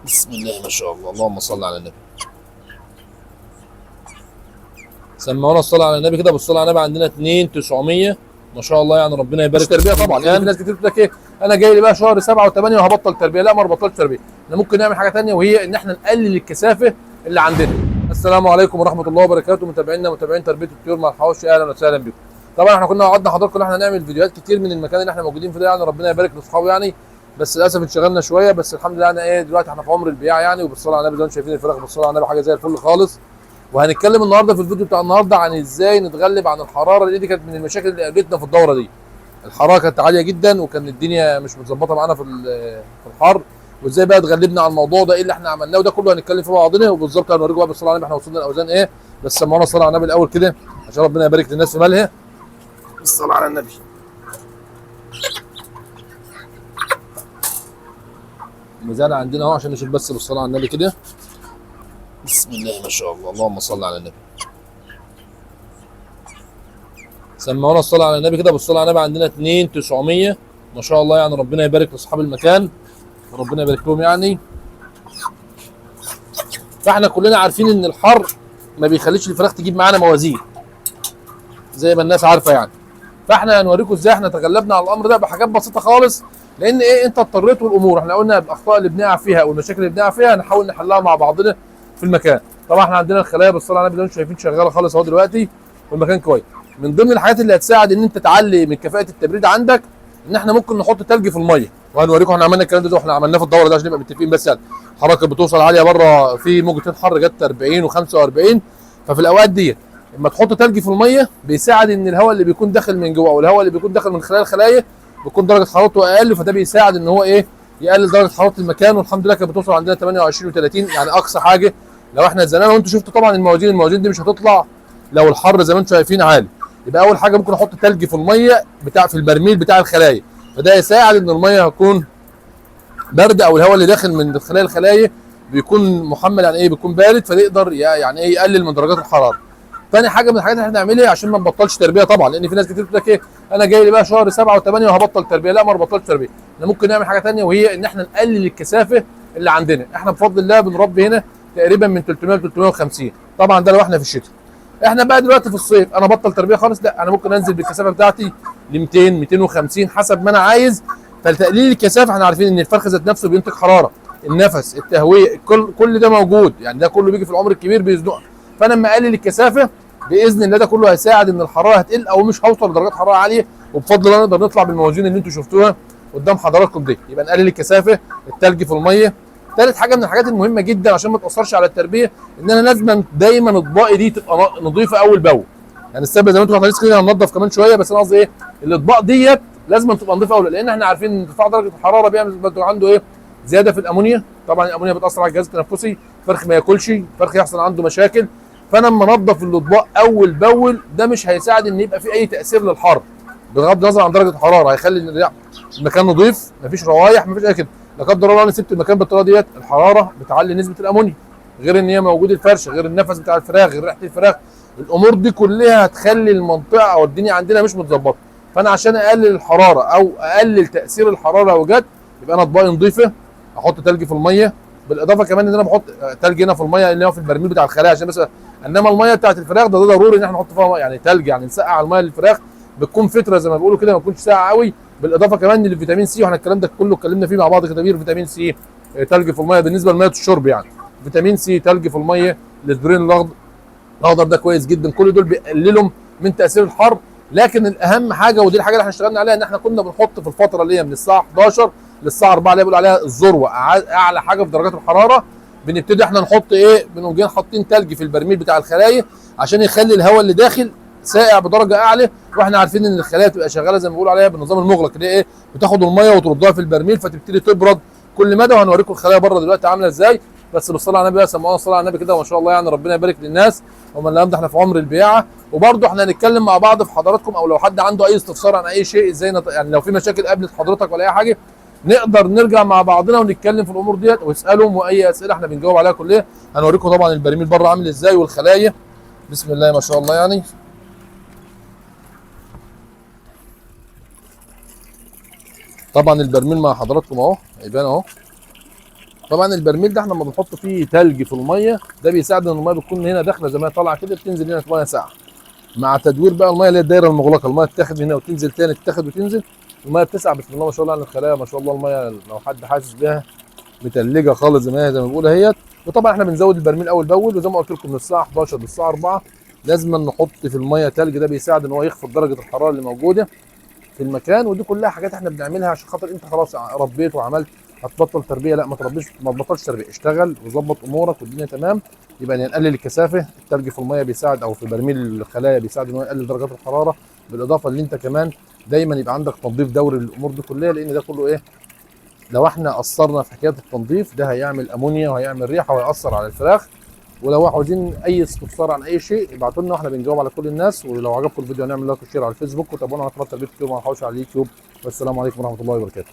بسم الله ما شاء الله، اللهم صل على النبي. سمعونا الصلاة على النبي كده، بالصلاة على النبي. عندنا 2900 ما شاء الله، يعني ربنا يبارك. تربيه طبعا، يعني في ناس كتير بتقول لك ايه، انا جاي لي بقى شهر 7 و8 وهبطل تربيه. لا، ما بطلش تربيه. احنا ممكن نعمل حاجة ثانية، وهي ان احنا نقلل الكثافة اللي عندنا. السلام عليكم ورحمة الله وبركاته، متابعينا متابعين تربيه الطيور مع الحواوشي، اهلا وسهلا بكم. طبعا احنا كنا وعدنا حضراتكم ان احنا نعمل فيديوهات كتير من المكان اللي احنا موجودين فيه ده، يعني ربنا يبارك لاصحابه يعني، بس للاسف انشغلنا شوية. بس الحمد لله يعني ايه، دلوقتي احنا في عمر البياع يعني، وبالصلاه على النبي زي ما انتم شايفين الفراخ بالصلاة على النبي حاجة زي الفل خالص. وهنتكلم النهارده في الفيديو بتاع النهارده عن ازاي نتغلب عن الحرارة، اللي دي كانت من المشاكل اللي قابلتنا في الدورة دي. الحرارة كانت عالية جدا، وكان الدنيا مش متظبطه معانا في الحر، وازاي بقى اتغلبنا على الموضوع ده، ايه اللي احنا عملناه، وده كله هنتكلم فيه مع بعضنا. وبالظبط هنوريكم بقى بالصلاة على النبي احنا وصلنا الاوزان ايه. بس سمعونا الصلاة على النبي الاول كده عشان ربنا يبارك للناس في مالها. الصلاة على النبي. الميزان عندنا اهو عشان نشوف بس بالصلاة على النبي كده. بسم الله ما شاء الله، اللهم صل على النبي. سمعونا الصلاة على النبي كده، بالصلاة على النبي. عندنا 2900 ما شاء الله، يعني ربنا يبارك لاصحاب المكان، ربنا يبارك لهم يعني. فاحنا كلنا عارفين ان الحر ما بيخليش الفراخ تجيب معانا موازين زي ما الناس عارفه يعني. فاحنا هنوريكم ازاي احنا تغلبنا على الامر ده بحاجات بسيطة خالص، لان ايه، انت اضطريت والامور احنا قلنا الاخطاء اللي بنقع فيها والمشاكل اللي بنقع فيها هنحاول نحلها مع بعضنا في المكان. طبعا احنا عندنا الخلايا بالصلاة على النبي زي ما انتم شايفين شغالة خالص اهو دلوقتي، والمكان كويس. من ضمن الحاجات اللي هتساعد ان انت تعلي من كفاءة التبريد عندك ان احنا ممكن نحط تلج في المية، وهنوريكم احنا عملنا الكلام ده واحنا عملناه في الدورة ده عشان نبقى متفقين. بس يعني الحرارة بتوصل عالية بره، في موجتين حر جت 40 و45، ففي الاوقات ديت لما تحط تلج في المية بيساعد ان الهواء اللي بيكون داخل من جوه او الهواء اللي بيكون داخل من خلال الخلايا بيكون درجه حرارته اقل، فده بيساعد ان هو ايه، يقلل درجه حرارة المكان. والحمد لله كانت بتوصل عندنا 28 و30 يعني اقصى حاجة لو احنا اتزنقنا. وانتوا شفتوا طبعا الموازين دي مش هتطلع لو الحر زي ما انتم شايفين عالي. يبقى اول حاجة ممكن احط تلج في المية بتاع في البرميل بتاع الخلايا، فده يساعد ان المية هتكون باردة، او الهواء اللي داخل من خلال الخلايا بيكون محمل يعني ايه، بيكون بارد، فيقدر يعني ايه يقلل من درجات الحرارة. تاني حاجة من الحاجات اللي احنا نعملها عشان ما نبطلش تربيه طبعا، لان في ناس كتير بتقول لك ايه، انا جاي لي بقى شهر 7 و8 وهبطل تربيه. لا، ما بطلش تربيه. احنا ممكن نعمل حاجة ثانية، وهي ان احنا نقلل الكثافة اللي عندنا. احنا بفضل الله بنربي هنا تقريبا من 300 ل 350، طبعا ده لو احنا في الشتاء. احنا بقى دلوقتي في الصيف انا بطل تربيه خالص؟ لا، انا ممكن انزل بالكثافه بتاعتي ل 200 250 حسب ما انا عايز. فتقليل الكثافة، احنا عارفين ان الفرخ ذات نفسه بينتج حرارة، النفس، التهويه، كل ده موجود يعني، ده كله بيجي في العمر الكبير بيزنق. فانا لما اقلل الكثافة باذن الله ده كله هيساعد ان الحرارة هتقل او مش هوصل لدرجات حرارة عالية، وبفضل الله نقدر نطلع بالموازين اللي انتم شفتوها قدام حضراتكم دي. يبقى نقلل الكثافة، التلج في المية. ثالث حاجة من الحاجات المهمة جدا عشان ما تاثرش على التربية، ان انا لازم دايما اطباقي دي تبقى نظيفة اول باول. يعني السبب زي ما انتم لسه كده هننضف كمان شوية، بس انا قصدي ايه، الاطباق ديت لازم تبقى نظيفة اول، لان احنا عارفين ان ارتفاع درجه الحرارة بيعمل عنده ايه، زيادة في الامونيا. طبعا الامونيا بتاثر على الجهاز التنفسي، فرخ ما ياكلش، فرخ يحصل عنده مشاكل. فانا اما انضف الاطباق اول باول ده مش هيساعد ان يبقى في اي تاثير للحر، بغض النظر عن درجه الحرارة، هيخلي المكان نظيف، مفيش روايح، مفيش اي كده. لا قدر الله انا سبت المكان بالطريقة ديت، الحرارة بتعلي نسبه الامونيا، غير ان هي موجود الفرش، غير النفس بتاع الفراخ، غير ريحه الفراخ، الامور دي كلها هتخلي المنطقة او الدنيا عندنا مش متظبطه. فانا عشان اقلل الحرارة او اقلل تاثير الحرارة لو جت، يبقى انا اطباقي نظيفة، احط تلج في المية، بالاضافة كمان ان انا بحط تلج هنا في المية اللي هو في البرميل بتاع الخلايا عشان بس، انما المية بتاعت الفراخ ده ضروري ان احنا نحط فيها يعني تلج، يعني نسقع المية للفراخ، بتكون فترة زي ما بيقولوا كده، ما تكونش ساقعه قوي. بالاضافة كمان للفيتامين سي، واحنا الكلام ده كله اتكلمنا فيه مع بعض كتير. فيتامين سي، تلج في المية بالنسبة لمية الشرب يعني، فيتامين سي، تلج في المية، الاسبرين الاخضر ده كويس جدا، كل دول بيقللوا من تاثير الحر. لكن الاهم حاجة، ودي الحاجة اللي احنا اشتغلنا عليها، ان احنا كنا بنحط في الفترة اللي هي من الساعة 11 للساعة 4 اللي بيقولوا عليها الذروة، اعلى حاجة في درجات الحرارة، بنبتدي احنا نحط ايه، بنقوم جايين حاطين تلج في البرميل بتاع الخلايا عشان يخلي الهواء اللي داخل ساقع بدرجة اعلى. واحنا عارفين ان الخلايا بتبقى شغالة زي ما بيقولوا عليها بالنظام المغلق، اللي ايه، بتاخد المية وتردها في البرميل فتبتدي تبرد كل مدى. وهنوريكم الخلايا بره دلوقتي عامله ازاي. بس بالصلاة على النبي بقى، سمعونا الصلاة على النبي كده وما شاء الله، يعني ربنا يبارك للناس ومن لا يمدح. احنا في عمر البياعه، وبرده احنا هنتكلم مع بعض في حضراتكم، او لو حد عنده اي استفسار عن اي شيء ازاي يعني لو في مشاكل قابلت حضرتك ولا اي حاجة، نقدر نرجع مع بعضنا ونتكلم في الامور ديت، واسالهم واي اسئلة احنا بنجاوب عليها كلها. هنوريكم طبعا البرميل بره عامل ازاي والخلايا، بسم الله ما شاء الله يعني. طبعا البرميل مع حضراتكم اهو، هيبان اهو. طبعا البرميل ده احنا لما بنحط فيه تلج في المية ده بيساعد ان المية بتكون هنا داخله زي ما هي طالعه كده، بتنزل هنا في مية ساقعه. مع تدوير بقى المية اللي هي الدايرة المغلقة، المية تتاخد من هنا وتنزل تاني، تتاخد وتنزل، المية بتسقع بسم الله ما شاء الله على الخلايا، ما شاء الله المية لو حد حاسس بيها متلجه خالص زي ما هي زي ما بنقول اهيت. وطبعا احنا بنزود البرميل اول باول، وزي ما قلت لكم من الساعة 11 للساعة 4 لازم نحط في المية تلج، ده بيساعد ان هو يخفض درجه الحرارة اللي موجودة في المكان. ودي كلها حاجات احنا بنعملها عشان خاطر انت خلاص ربيت وعملت، هتبطل تربيه؟ لا ما تربيش، ما تبطلش تربيه، اشتغل وظبط امورك والدنيا تمام. يبقى نقلل الكثافة، التلج في المية بيساعد، او في برميل الخلايا بيساعد ان هو يقلل درجات الحرارة، بالاضافة ان انت كمان دايما يبقى عندك تنظيف دوري للامور دي كلها، لان ده كله ايه، لو احنا قصرنا في حكاية التنظيف ده هيعمل امونيا وهيعمل ريحه وهيأثر على الفراخ. ولو عاوزين اي استفسار عن اي شيء ابعتوا لنا واحنا بنجاوب على كل الناس. ولو عجبكم الفيديو هنعمل like و share على الفيسبوك، وتابعونا على قناة تربيه الطيور مع الحوش على اليوتيوب. والسلام عليكم ورحمة الله وبركاته.